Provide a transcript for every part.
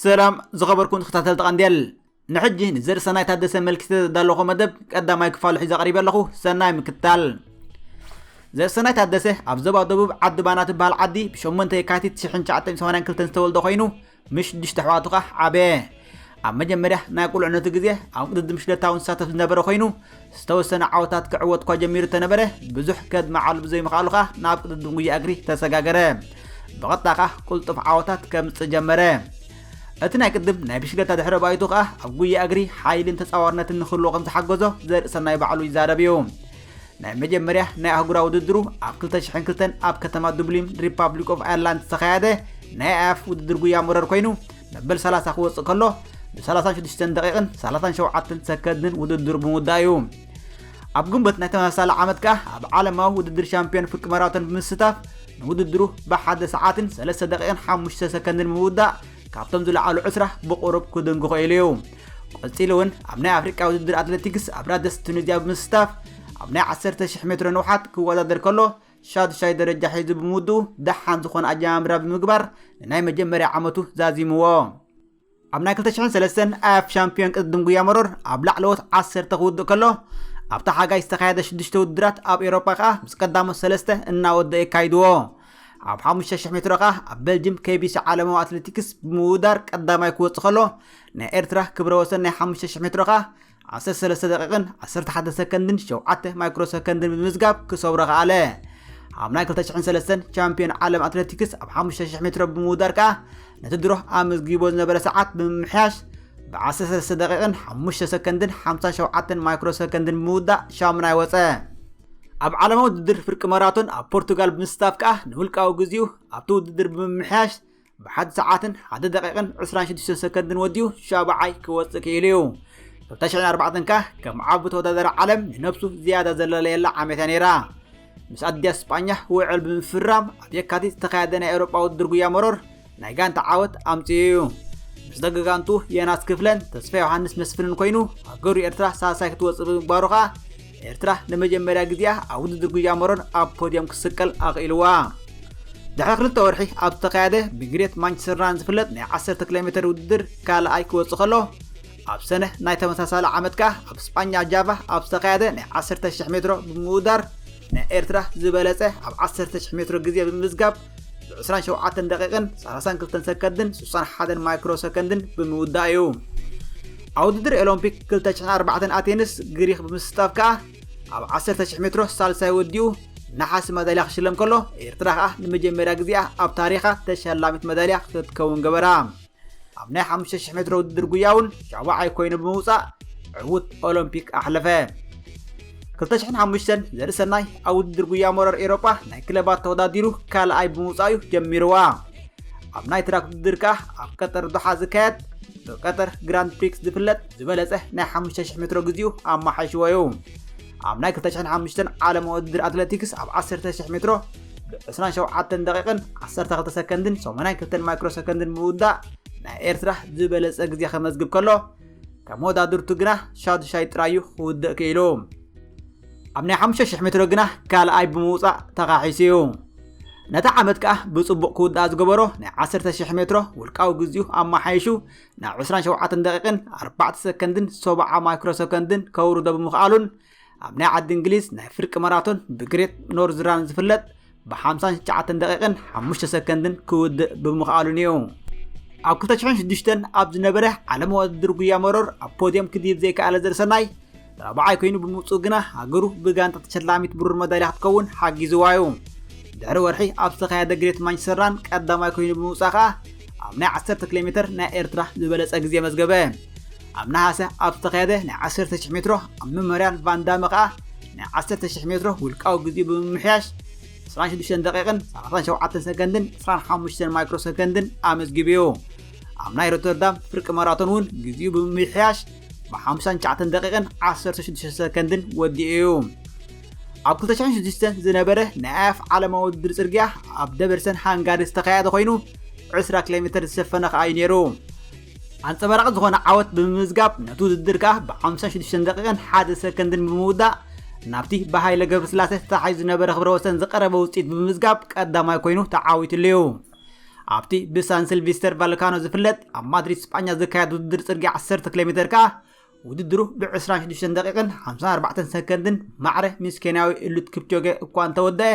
ሰላም ዝኸበርኩም ተኸታተልቲ ቀንዴል፣ ንሕጂ ንዘርእሰናይ ታደሰ መልኪተ ዘዳለኹ መደብ ቀዳማይ ክፋሉ ሒዘ ቀሪበ ኣለኹ። ሰናይ ምክታል። ዘርእሰናይ ታደሰ ኣብ ዞባ ደቡብ ዓዲ ባና ትበሃል ዓዲ ብ ሸሞንተ የካቲት ሽሕን ትሽዓተ ሚእትን ሰማንያን ክልተን ዝተወልደ ኮይኑ፣ ምስ ሽዱሽተ ኣሕዋቱ ኸኣ ዓበየ። ኣብ መጀመርያ ናይ ቁልዕነቱ ግዜ ኣብ ቅድድም ሽለታ እውን ዝሳተፍ ዝነበረ ኮይኑ፣ ዝተወሰነ ዓወታት ክዕወት እኳ ጀሚሩ እንተነበረ፣ ብዙሕ ከድምዓሉ ብዘይምኽኣሉ ኸኣ ናብ ቅድድም ጉያ እግሪ ተሰጋገረ። ብቐጥታ ኸኣ ቅልጡፍ ዓወታት ከምጽእ ጀመረ። እቲ ናይ ቅድም ናይ ብሽክለታ ድሕረ ባይቱ ኸኣ ኣብ ጉያ እግሪ ሓይልን ተጻዋርነትን ንክህልዎ ከም ዝሓገዞ ዘርእሰናይ ባዕሉ ይዛረብ እዩ። ናይ መጀመርያ ናይ ኣህጉራዊ ውድድሩ ኣብ ክልተ ሽሕን ክልተን ኣብ ከተማ ዱብሊን ሪፓብሊክ ኦፍ ኣየርላንድ ዝተኻየደ ናይ ኣይ ኤፍ ውድድር ጉያ መረር ኮይኑ፣ መበል ሰላሳ ክወጽእ ከሎ፣ ብ ሰላሳን ሽዱሽተን ደቂቕን ሰላሳን ሸውዓተን ሰከንድን ውድድሩ ብምውዳእ እዩ። ኣብ ግንቦት ናይ ተመሳሳሊ ዓመት ከኣ ኣብ ዓለማዊ ውድድር ሻምፒዮን ፍርቂ ማራቶን ብምስታፍ፣ ንውድድሩ ብሓደ ሰዓትን ሰለስተ ደቂቕን ሓሙሽተ ሰከንድን ብምውዳእ፣ ካብቶም ዝለዓሉ ዕስራ ብቑሩብ ክድንጉ ክኢሉ እዩ። ቀጺሉ እውን ኣብ ናይ ኣፍሪቃ ውድድር ኣትሌቲክስ ኣብ ራደስ ቱኒዝያ ብምስታፍ፣ ኣብ ናይ ዓሰርተ ሽሕ ሜትሮ ንውሓት ክወዳደር ከሎ፣ ሻዱሻይ ደረጃ ሒዙ ብምውድኡ፣ ደሓን ዝኾነ ኣጀማምራ ብምግባር ንናይ መጀመርያ ዓመቱ ዛዚምዎ። ኣብ ናይ ክልተ ሽሕን ሰለስተን ኣይ ኤፍ ሻምፒዮን ቅድድም ጉያ መሮር ኣብ ላዕለዎት ዓሰርተ ክውድእ ከሎ፣ ኣብታ ሓጋይ ዝተኻየደ ሽዱሽተ ውድድራት ኣብ ኤውሮጳ ከኣ ምስ ቀዳሞት ሰለስተ እናወደአ የካይድዎ። ኣብ ሓሙሽተ ሽሕ ሜትሮ ከኣ ኣብ በልጅም ኬይ ቢ ሲ ዓለማዊ ኣትሌቲክስ ብምውዳር ቀዳማይ ክወጽእ ከሎ፣ ናይ ኤርትራ ክብረ ወሰን ናይ ሓሙሽተ ሽሕ ሜትሮ ከኣ ዓሰርተ ሰለስተ ደቂቕን ዓሰርተ ሓደ ሰከንድን ሸውዓተ ማይክሮ ሰከንድን ብምምዝጋብ ክሰብሮ ከኣለ። ኣብ ናይ ክልተ ሽሕን ሰለስተን ቻምፒዮን ዓለም ኣትሌቲክስ ኣብ ሓሙሽተ ሽሕ ሜትሮ ብምውዳር ከኣ ነቲ ድሮ ኣመዝጊቦ ዝነበረ ሰዓት ብምምሕያሽ ብ ዓሰርተ ሰለስተ ደቂቕን ሓሙሽተ ሰከንድን ሓምሳን ሸውዓተን ማይክሮ ሰከንድን ብምውዳእ ሻሙናይ ወጸ። ኣብ ዓለማዊ ውድድር ፍርቂ ማራቶን ኣብ ፖርቱጋል ብምስታፍ ከኣ ንውልቃዊ ግዜኡ ኣብቲ ውድድር ብምምሕያሽ ብሓደ ሰዓትን ሓደ ደቂቕን ዕስራን ሽዱሽተን ሰከንድን ወዲኡ ሻብዓይ ክወጽእ ክኢሉ እዩ። ክልተ ሽሕን ኣርባዕተን ከኣ ከም ዓቢ ተወዳዳሪ ዓለም ንነብሱ ዝያዳ ዘለለየላ ዓመት እያ ነይራ። ምስ ኣዲዳስ ስጳኛ ውዕል ብምፍራም ኣብ የካቲት ዝተኻየደ ናይ ኤውሮጳ ውድድር ጉያ መሮር ናይ ጋንታ ዓወት ኣምጺኡ እዩ። ምስ ደቂ ጋንቱ ዮናስ ክፍለን ተስፋ ዮሃንስ መስፍንን ኮይኑ ሃገሩ ኤርትራ ሳልሳይ ክትወጽእ ብምግባሩ ከኣ ኤርትራ ንመጀመርያ ግዜኣ ኣብ ውድድር ጉያ መሮር ኣብ ፖድዮም ክትስቀል ኣኽኢልዋ። ድሕሪ ክልተ ወርሒ ኣብ ዝተኻየደ ብግሬት ማንቸስተር ራን ዝፍለጥ ናይ ዓሰርተ ኪሎ ሜትር ውድድር ካልኣይ ክወጽእ ከሎ፣ ኣብ ሰነ ናይ ተመሳሳሊ ዓመት ከኣ ኣብ ስጳኛ ጃቫ ኣብ ዝተኻየደ ናይ ዓሰርተ ሽሕ ሜትሮ ብምውዳር ናይ ኤርትራ ዝበለጸ ኣብ ዓሰርተ ሽሕ ሜትሮ ግዜ ብምምዝጋብ ብ ዕስራን ሸውዓተን ደቂቕን ሰላሳን ክልተን ሰከንድን ስሳን ሓደን ማይክሮ ሰከንድን ብምውዳእ እዩ። ኣብ ውድድር ኦሎምፒክ ክልተ ሽሕን ኣርባዕተን ኣቴንስ ግሪኽ ብምስታፍ ከኣ ኣብ ዓሰርተ ሽሕ ሜትሮ ሳልሳይ ወዲኡ ነሓስ መዳልያ ክሽለም ከሎ፣ ኤርትራ ከኣ ንመጀመርያ ግዜኣ ኣብ ታሪኻ ተሸላሚት መዳልያ ክትከውን ገበራ። ኣብ ናይ ሓሙሽተ ሽሕ ሜትሮ ውድድር ጉያ እውን ሻብዓይ ኮይኑ ብምውጻእ ዕዉት ኦሎምፒክ ኣሕለፈ። ክልተ ሽሕን ሓሙሽተን ዘርእሰናይ ኣብ ውድድር ጉያ መሮር ኤውሮጳ ናይ ክለባት ተወዳዲሩ ካልኣይ ብምውጻእ እዩ ጀሚርዋ። ኣብ ናይ ትራክ ውድድር ከኣ ኣብ ቀጠር ዶሓ ዝካየድ ብቀጠር ግራንድ ፕሪክስ ዝፍለጥ ዝበለጸ ናይ ሓሙሽተ ሽሕ ሜትሮ ግዜኡ ኣማሓይሽዎ እዩ። ኣብ ናይ ክልተ ሽሕን ሓሙሽተን ዓለማዊ ውድድር ኣትሌቲክስ ኣብ ዓሰርተ ሽሕ ሜትሮ ብ ዕስራን ሸውዓተን ደቂቕን ዓሰርተ ክልተ ሰከንድን ሰማንያን ክልተን ማይክሮ ሰከንድን ምውዳእ ናይ ኤርትራ ዝበለጸ ግዜ ከመዝግብ ከሎ፣ ካብ መወዳድርቱ ግና ሻዱሻይ ጥራይ እዩ ክውድእ ክኢሉ። ኣብ ናይ ሓሙሽተ ሽሕ ሜትሮ ግና ካልኣይ ብምውጻእ ተኻሒሱ እዩ። ነቲ ዓመት ከኣ ብጽቡቕ ክውድኣ ዝገበሮ ናይ ዓሰርተ ሽሕ ሜትሮ ውልቃዊ ግዜኡ ኣመሓይሹ ናብ ዕስራን ሸውዓተን ደቂቕን ኣርባዕተ ሰከንድን ሰብዓ ማይክሮ ሰከንድን ከውርዶ ብምኽኣሉን ኣብ ናይ ዓዲ እንግሊዝ ናይ ፍርቂ ማራቶን ብግሬት ኖርዝ ራን ዝፍለጥ ብ ሓምሳን ትሽዓተን ደቂቕን ሓሙሽተ ሰከንድን ክውድእ ብምኽኣሉን እዩ። ኣብ ክልተ ሽሕን ሽዱሽተን ኣብ ዝነበረ ዓለማዊ ውድድር ጉያ መሮር ኣብ ፖድየም ክድይብ ዘይከኣለ ዘርእሰናይ ራብዓይ ኮይኑ ብምውጽኡ ግና ሃገሩ ብጋንታ ተሸላሚት ብሩር መዳልያ ክትከውን ሓጊዝዋ እዩ። ድሕሪ ወርሒ ኣብ ዝተኻየደ ግሬት ማንቸስተር ራን ቀዳማይ ኮይኑ ብምውጻእ ከኣ ኣብ ናይ ዓሰርተ ኪሎ ሜትር ናይ ኤርትራ ዝበለጸ ግዜ መዝገበ። ኣብ ነሃሰ ኣብ ዝተኻየደ ናይ ዓሰርተ ሽሕ ሜትሮ ኣብ መሞርያል ቫን ዳመ ከኣ ናይ ዓሰርተ ሽሕ ሜትሮ ውልቃዊ ግዜኡ ብምምሕያሽ ዕስራን ሽዱሽተን ደቂቕን ሰላሳን ሸውዓተን ሰከንድን ዕስራን ሓሙሽተን ማይክሮ ሰከንድን ኣመዝጊቡ እዩ። ኣብ ናይ ሮተርዳም ፍርቂ ማራቶን እውን ግዜኡ ብምምሕያሽ ብ ሓምሳን ትሽዓተን ደቂቕን ዓሰርተ ሽዱሽተ ሰከንድን ወዲኡ እዩ። ኣብ ክልተ ሽሕን ሽዱሽተን ዝነበረ ናይ ኣይ ኤፍ ዓለማዊ ውድድር ጽርግያ ኣብ ደበርሰን ሃንጋሪ ዝተኻየደ ኮይኑ ዕስራ ኪሎ ሜትር ዝሸፈነ ከኣ እዩ ነይሩ። ኣንጸባራቒ ዝኾነ ዓወት ብምምዝጋብ ነቲ ውድድር ከኣ ብ ሓምሳን ሽዱሽተን ደቂቕን ሓደ ሰከንድን ብምውዳእ ናብቲ ብሃይለ ገብረስላሴ ተታሒዙ ዝነበረ ክብረ ወሰን ዝቐረበ ውጽኢት ብምምዝጋብ ቀዳማይ ኮይኑ ተዓዊትሉ እዩ። ኣብቲ ብሳን ሲልቪስተር ቫልካኖ ዝፍለጥ ኣብ ማድሪድ ስጳኛ ዝካየድ ውድድር ጽርግያ 10 ኪሎ ሜትር ከኣ ውድድሩ ብ26 ደቂቕን 54 ሰከንድን ማዕረ ምስ ኬንያዊ እሉድ ክፕቾገ እኳ እንተወደአ፣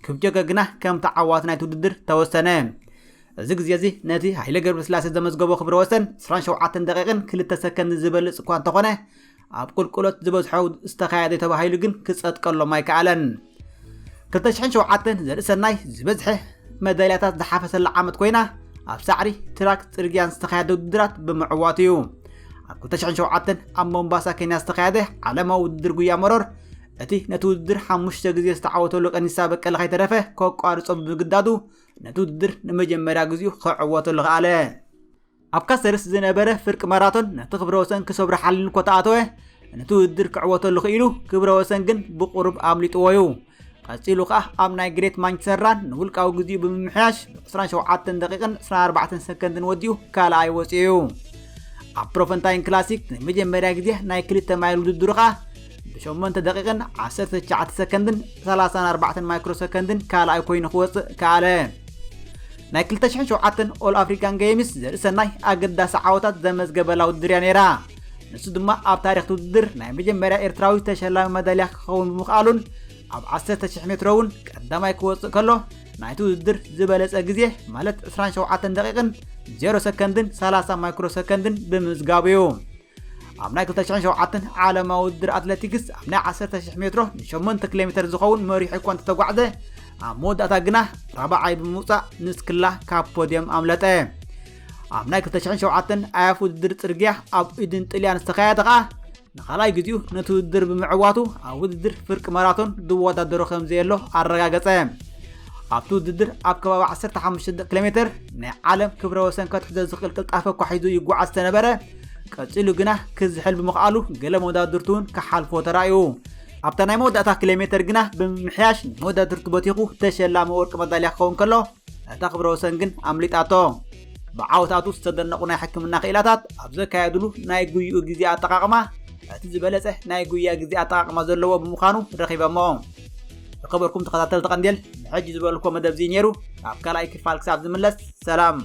ክፕቾገ ግና ከም ተዓዋቲ ናይቲ ውድድር ተወሰነ። እዚ ግዜ እዚ ነቲ ሃይለ ገብረስላሴ ዘመዝገቦ ክብረ ወሰን 27 ደቂቕን 2 ሰከንድን ዝበልጽ እኳ እንተኾነ፣ ኣብ ቁልቁለት ዝበዝሖ ዝተኻየደ ተባሂሉ ግን ክጸድቀሎም ኣይከኣለን። 2007 ዘርኢ ሰናይ ዝበዝሐ መዳልያታት ዝሓፈሰላ ዓመት ኮይና፣ ኣብ ሳዕሪ፣ ትራክ፣ ጽርግያን ዝተኻየደ ውድድራት ብምዕዋቱ እዩ። ኣብ 2007 ኣብ ሞምባሳ ኬንያ ዝተኻየደ ዓለማዊ ውድድር ጉያ መሮር፣ እቲ ነቲ ውድድር ሓሙሽተ ግዜ ዝተዓወተሉ ቀኒሳ በቀለ ከይተረፈ ከቋርጾ ብምግዳዱ፣ ነቲ ውድድር ንመጀመርያ ግዜኡ ክዕወተሉ ከኣለ። ኣብ ካሰርስ ዝነበረ ፍርቂ ማራቶን ነቲ ክብረ ወሰን ክሰብሮ ሓሊሉ እኮ ተኣተወ፣ ነቲ ውድድር ክዕወተሉ ክኢሉ፣ ክብረ ወሰን ግን ብቑሩብ ኣምሊጥዎ እዩ። ቀጺሉ ከኣ ኣብ ናይ ግሬት ማንቸስተር ራን ንውልቃዊ ግዜኡ ብምምሕያሽ ብ27 ደቂቕን 24 ሰከንድን ወዲኡ ካልኣይ ወጺኡ እዩ። ኣብ ፕሮፈንታይን ክላሲክ ንመጀመርያ ግዜ ናይ ክልተ ማይል ውድድሩ ከኣ ብ8 ደቂቕን 19 ሰከንድን 34 ማይክሮ ሰከንድን ካልኣይ ኮይኑ ክወጽእ ከኣለ። ናይ 2007 ኦል ኣፍሪካን ጌምስ ዘርኢ ሰናይ ኣገዳሲ ዓወታት ዘመዝገበላ ውድድር እያ ነይራ። ንሱ ድማ ኣብ ታሪኽ ውድድር ናይ መጀመርያ ኤርትራዊ ተሸላሚ መዳልያ ክኸውን ብምኽኣሉን ኣብ 10,000 ሜትሮ እውን ቀዳማይ ክወጽእ ከሎ ናይቲ ውድድር ዝበለጸ ግዜ ማለት 27 ደቂቕን 0 ሰከንድን 30 ማይክሮ ሰከንድን ብምምዝጋቡ እዩ። ኣብ ናይ 2007 ዓለማዊ ውድድር ኣትሌቲክስ ኣብ ናይ 10,000 ሜትሮ ን8 ኪሎ ሜትር ዝኸውን መሪሑ እኳ እንተተጓዕዘ ኣብ መወዳእታ ግና ራብዓይ ብምውጻእ ንስክላ ካብ ፖድየም ኣምለጠ። ኣብ ናይ 2007 ኣያፍ ውድድር ጽርግያ ኣብ ኢድን ጥልያን ዝተኻየደ ከኣ ንኻልኣይ ግዜኡ ነቲ ውድድር ብምዕዋቱ ኣብ ውድድር ፍርቂ ማራቶን ዝወዳደሮ ከም ዘየሎ ኣረጋገጸ። ኣብቲ ውድድር ኣብ ከባቢ 15 ኪሎ ሜትር ናይ ዓለም ክብረ ወሰን ከትሕዞ ዝኽእል ቅልጣፈ እኳ ሒዙ ይጓዓዝ ዝተነበረ፣ ቀጺሉ ግና ክዝሕል ብምኽኣሉ ገለ መወዳድርቱ እውን ክሓልፎ ተራእዩ። ኣብታ ናይ መወዳእታ ኪሎ ሜትር ግና ብምምሕያሽ ንመወዳድርቱ በቲኹ ተሸላሚ ወርቂ መዳልያ ክኸውን ከሎ፣ እታ ክብረ ወሰን ግን ኣምሊጣቶ። ብዓወታቱ ዝተደነቑ ናይ ሕክምና ክኢላታት ኣብ ዘካየድሉ ናይ ጉይኡ ግዜ ኣጠቓቕማ፣ እቲ ዝበለጸ ናይ ጉያ ግዜ ኣጠቓቕማ ዘለዎ ብምዃኑ ረኺበሞ። ዝኸበርኩም ተኸታተልቲ ቀንዴል፣ ንሕጂ ዝበልኩዎ መደብ እዚ ነይሩ። ኣብ ካልኣይ ክፋል ክሳብ ዝምለስ ሰላም።